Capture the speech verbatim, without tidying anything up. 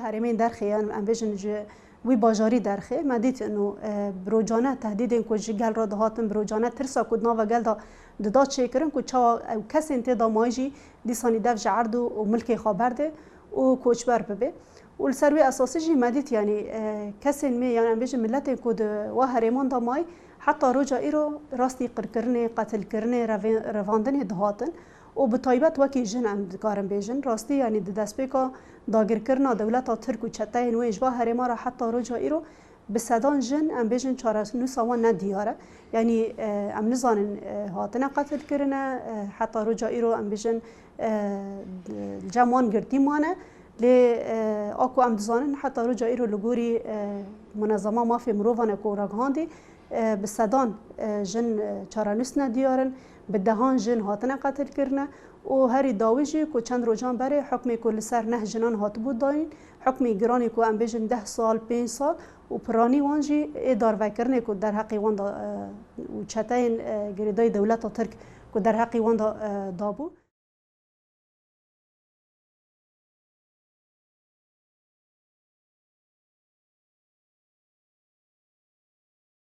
Herêmên derxê, yan em bêjin ji wî bajarî derxê, me dît ino, e, bi rocane tehdîdên ku ji gel re dihatin, bi rocane tirsa ku di nava gel de dida çêkirin, ku çawa ew kesên tê de mayî jî dîsanî dev ji erd û, û milkê xwe berdê û koçber bibe. Û li ser wê esasî jî me dît, yanî, e, kesên me, yan em bêjin miletên ku di wa herêman de mayî, heta roja îro rastî qirkirinê, qetilkirinê, revê-, revandinê dihatin. Û bi taybet wekî jin em dikarin bêjin, rastî, yanî di destpêka dagirkirina dewleta Tirk û çeteyên wê ji va herêma re heta roja îro bi sedan jin, em bêjin, çarenûsa wan ne diyar e. Yanî, e, em nizanin, e, hatine qetilkirine, e, heta roja îro, em bêjin, e, di cem wan girtî mane. Lê, e, a ku em dizanin, heta roja îro li gorî, e, Munezema Mafê Mirovan e ku ragihandî, e, bi sedan, e, jin, e, çarenûs ne diyar in, bi dehan jin hatine qetilkirine û herî dawî jî ku çend rojan berê hukmê ku li ser neh jinan hatibû dayîn, hukmê giranê ku em bêjin deh sal, pênc sal û piranî wan jî ê darvekirinê ku derheqê wan de, e, û çeteyên, e, girêdayî dewleta Tirk ku derheqê wan de, e, dabû.